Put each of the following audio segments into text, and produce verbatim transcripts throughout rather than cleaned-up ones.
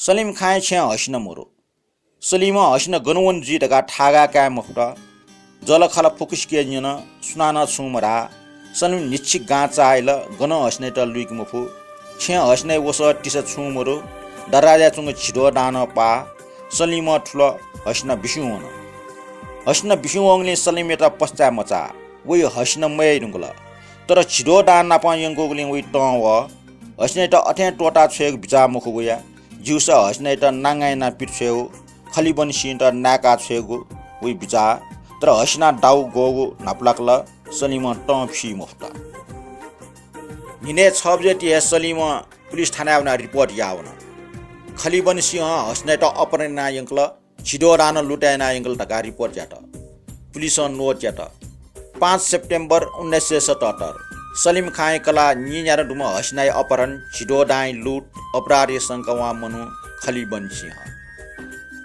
सलिम खाँय् छेँ हसिना मरु। सलिमं हसिना गन वन जुइ धकाः थागा काये मफुत। जःलाखःला फुक्कसिके न्यन, सुनानं छुं मधाः। सलिम न्हिच्छि गां चाःहिल, गनं हसिनायात लुइके मफु। छेँ हसिनाया वसः तिसा छुं मरु। दराजय् च्वंगु झिद्वः दां नं पाः। सलिमं थुल, हसिना बिस्युं वन। हसिना बिस्युं वंगुलिं सलिमयात पस्ताय् मचाः। वइ हसिना मयाइ धुंकल। तर झिद्वः दां नापं यंकूगुलिं वइ तं वः। हसिनायात अथें त्वःता छ्वयेगु बिचाः मखु वया। ज्यूसा हसिनायात नांगा यानाः पित छ्वयेगु, खलिबनसिंयात नाय्का छ्वयेगु वइ बिचाः। तर हसिना दाउ ग्वःगु न्हापालाक ला सलिमं तं फी मफुत। न्हिनय् छ बजे ति हे सलिमं पुलिस थानाय् वनाः रिपोर्ट याः वन। खलिबनसिंहं हसिनायात अपहरण यानाः यंकल, झिद्वः दां नं लुट यानाः यंकल धकाः रिपोर्ट यात। पुलिसं नोट यात। पाँच सेप्टेम्बर उन्नाइस सय सतहत्तर, सलिम खाँय् कलाः नीन्यादँ दुम्ह हसिनाया अपहरण, झिद्वः दांया लुट, अपराधया शंका वंम्ह मनू खलिबनसिंह।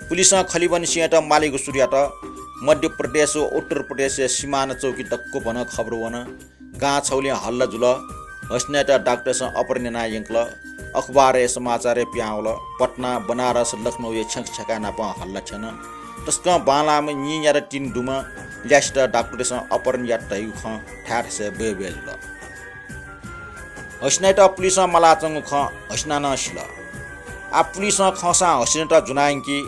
पुलिसं खलिबनसिंहयात मालेगु सुरु यात। मध्य प्रदेश व उत्तर प्रदेशया सिमाना चौकी दक्व भनं खबर वन। गां छगुलिं हल्ला जुल। हसिनायात डाक्टरसं अपहरण यानाः यंकल। अखबारय् समाचारय् पिहां वल। पटना, बनारस, लखनऊया छ्यंक छ्यंकाः नापं हल्ला थ्यन। तसकं बांलाःम्ह नीन्यादँ तिनि दुम्ह ल्यासेत डाक्टरसं अपहरण यात धइगु खँ थाय् थासय् बय्बय् जुल। हसिनायात पुलिसं मालाच्वंगु खँ हसिनां नं सिल। आः पुलिसं खंसां हसिनायात ज्वनायंकी।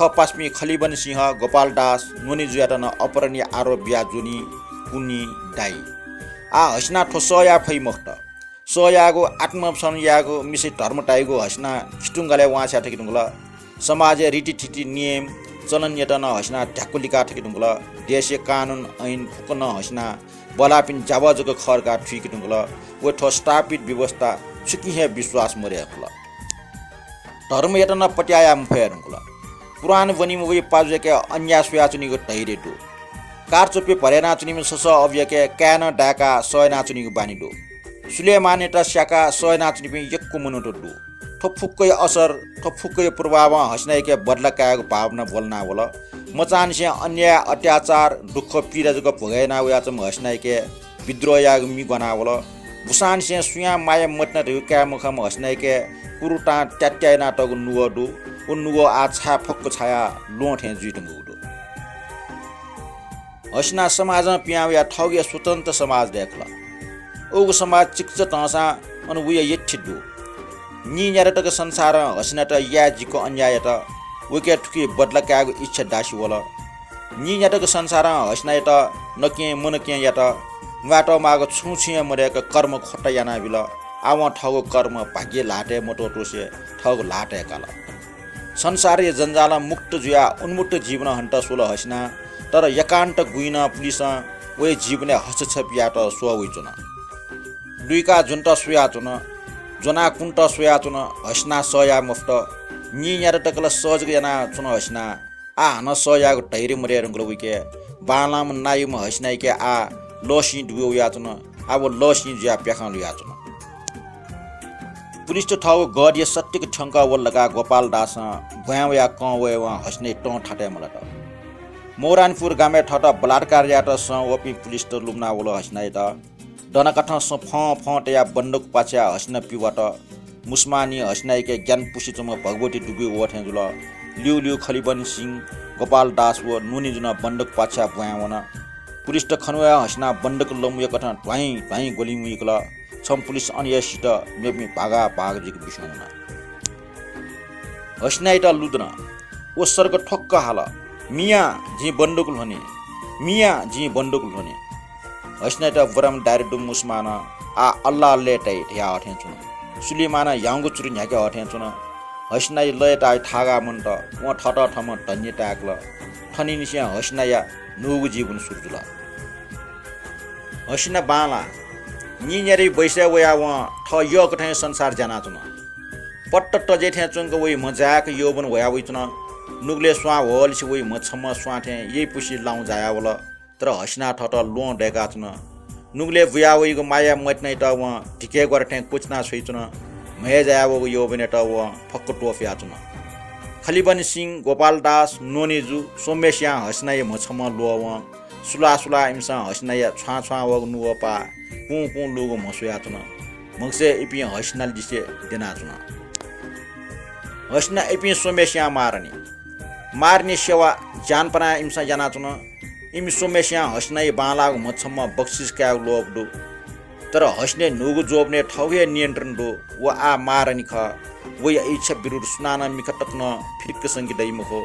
थः पासापिं खलिबनसिंह, गोपाल दास, नोनेजुयात नं अपहरणया आरोप बिया ज्वनी, कुनी, दाइ। आः हसिनां थ्व सह याये फइ मखुत। सह यायेगु, आत्मसमर्पण यायेगु, मिसय् धर्म धाइगु हसिनां खितुंगालय् वांछ्वया थके धुंकल। समाजया रीतिथिति, नियम, चलनयात नं हसिनां ध्याक्व लिका थके धुंकल। देशया कानुन, ऐन फुक्क नं हसिनां बल्लाःपिनि ज्याभः जक खः धकाः थुइके धुंकल। व थ्व स्थापित व्यवस्था छुकिं हे विश्वास मदये धुंकल। धर्मयात नं पत्याः याये मफया धुंकल। कुरान ब्वनीम्ह वइ पाजुयाके अन्याय स्वयाच्वनीगु धैर्य दु। कारचोपय् भर यानाच्वनीम्ह ससः अबुयाके काय्‌नं दाय्‌काः सह यानाच्वनीगु बानी दु। सुलेमानयात स्याकाः सह यानाच्वनीपिं यक्व मनूत दु। थ्व फुक्कया असर, थ्व फुक्कया प्रभावं हसिनायाके बदला कायेगु भावना ब्वलना वल। मचांनिसें अन्याय, अत्याचार, दुःख, पीडा जक भोगे याना वयाच्वंम्ह हसिनायाके विद्रोह यायेगु मि ग्वाना वल। बुसांनिसें सुयां माया मतिना धइगु काये मखंम्ह हसिनायाके कुरुतां त्यात्या यानातःगु नुगः दु। व नुगः आः छाय् फक्व छायाः ल्वहं थें जुइधुंकूगु दु। हसिना समाजं पिहां वयाः थःगु हे स्वतन्त्र समाज दय्‌कल। उगु समाज चिकिचा धंसां अन वया यःथें दु। नीन्यादँ तक संसारं हसिनायात याये जिक्व अन्याय यात। वयाके थुकी बदला कायेगु इच्छा दासि वल। नीन्यादँ तक संसारं हसिनायात नकें मनकें यात। म्वायेत माःगु छुं छुं हे मदय्‌क कर्म खोटा यानाबिल। आः वं थःगु कर्म भाग्य ल्हातय् मत्वःतुसे थःगु ल्हातय् काल। संसारया जंजालं मुक्त जुयाः उन्मुक्त जीवन हनेत स्वल हसिना। तर एकान्त गुइनं पुलिसं वया जीवनय् हस्तक्षेप यायेत स्वः वइच्वन। लुइका ज्वनेत स्वयाच्वन, ज्वनाः कुनेत स्वयाच्वन, हसिनां सह याये मफुत। नीन्यादँ तक ला सह जक यानाच्वन हसिना। आः हानं सह यायेगु धैर्य मदये धुंकल वयाके। बांलाःम्ह नायुम्ह हसिनायाके आः लःसिं दुबय् वयाच्वन। आः व लःसिं जुयाः प्याखं लुयाच्वन। पुलिसत थःगु गधया सत्यक थ्यंकः वल धकाः गोपाल दासं ब्वाँय् वयाः कं वयेवं हसिनाया तं थातय् मलात। मौरानीपुर गामय् थःत बलात्कार यायेत सँ वःपिं पुलिसत लुमना वल हसिनायात। दनाकथं सँ फं फं तयाः बन्दुक पाछ्याः हसिना पिवात। मुसुमांनिं हसिनायाके ग्यानापुसे च्वंम्ह भगवती दुबुइ वः थें जुल। ल्यूल्यू खलिबन सिंह, गोपाल दास व नुनिजुं नं बन्दुक पाछ्याः ब्वाँय् वन। पुलिसत खनावयाः हसिनां बन्दुक लँमुयाकथं ध्वाइँ ध्वाइँ ग्वलिं मुइकल। छम्ह पुलिस अन हे सित, मेपिं भागा भाग जुइक बिस्युं वन। हसिनायात लुधन। व सर्ग ठ्वक्क हाल, "मियाँ, जिं बन्दुक ल्ह्वने, मियाँ, जिं बन्दुक ल्ह्वने।" हसिनायात बराम दाय्‌रे दुम्ह मुसुमानं, "आ, अल्लाह अल्लाह" धयाः हथें च्वन। सुलेमानं ह्याउँगु चुरु न्ह्याके हथें च्वन। हसिनाया लय्‌ताः थागा मन्त, वं थःत थःम्हं धन्य ताय्‌कल। थनिंनिसें हसिनाया न्हूगु जीवन सुरु जुल। हसिना बांलाः। नीन्यादँया बैसय् वयाः वं थः यःकथं हे संसार ज्यानाच्वन। पट्ट तजे थें च्वंक वइ म्ह जाय्‌क यौवन ह्वया वइच्वन। नुगलय् स्वां ह्वःलिसे वइ म्ह छम्ह स्वां थें यइपुसे लाउँ जायावल। तर हसिनां थःत ल्वहं दय्‌काच्वन। नुगलय् बुया वइगु माया मतिनायात वं धिके ग्वारा थें क्वचिना छ्वइच्वन। म्हय् जायावःगु यौवनयात वं फक्क त्वपुयाच्वन। खलिबन सिंह, गोपाल दास, नोनेजु, सोमेसियां हसिनाया म्ह छम्ह ल्वःवं। सुलाः सुलाः इमिसं हसिनाया छ्वां छ्वां वःगु नुगः पाः कुं कुं लूगु म्ह स्वयाच्वन। म्हगसय् इपिं हसिना लिसे द्यनाच्वन। हसिना इपिं स्वम्हस्यां मारनि। मारनि सेवा ज्यानपनां इमिसं यानाच्वन। इमि स्वम्हस्यां हसिनाया बांलाःगु म्ह छम्ह बक्सिस कायेगु लोभ दु। तर हसिनाया न्हूगु ज्वःबनय् थःगु हे नियन्त्रण दु। व आः मारनि खः। वया इच्छा विरुद्ध सुनानं मिखा तक नं फिक्क संके दइ मखु।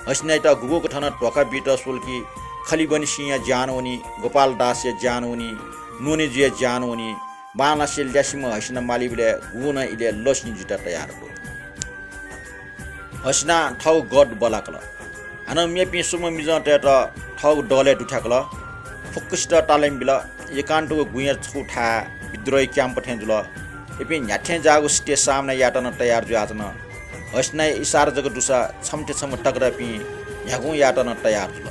हसिनायात गुगुं कथं नं धोखा बीत स्वल कि खलिबनि सिंया ज्यान वनी, गोपाल दासया ज्यान वनी, नुने जुया ज्यान वनी। बांलासे ल्यासेम्ह हसिना मालीबलय् गुगुं नं इलय् लसिं जुइत तयार दु। हसिनां थःगु गढ बलाकल। हानं मेपिं स्वम्ह मिजंतय्त थःगु दलय् दुथ्याकल। फुक्कसित तालिम बिल। एकान्तगु गुँया छगू थाय् विद्रोही क्याम्प थें जुल। इपिं न्ह्याथें जाःगु सितय् सामना यायेत नं तयार जुयाच्वन। हसिनाया इसारा जक दुसा छम्हथें छम्ह तकदापिं न्ह्यागुं यायेत नं तयार जुल।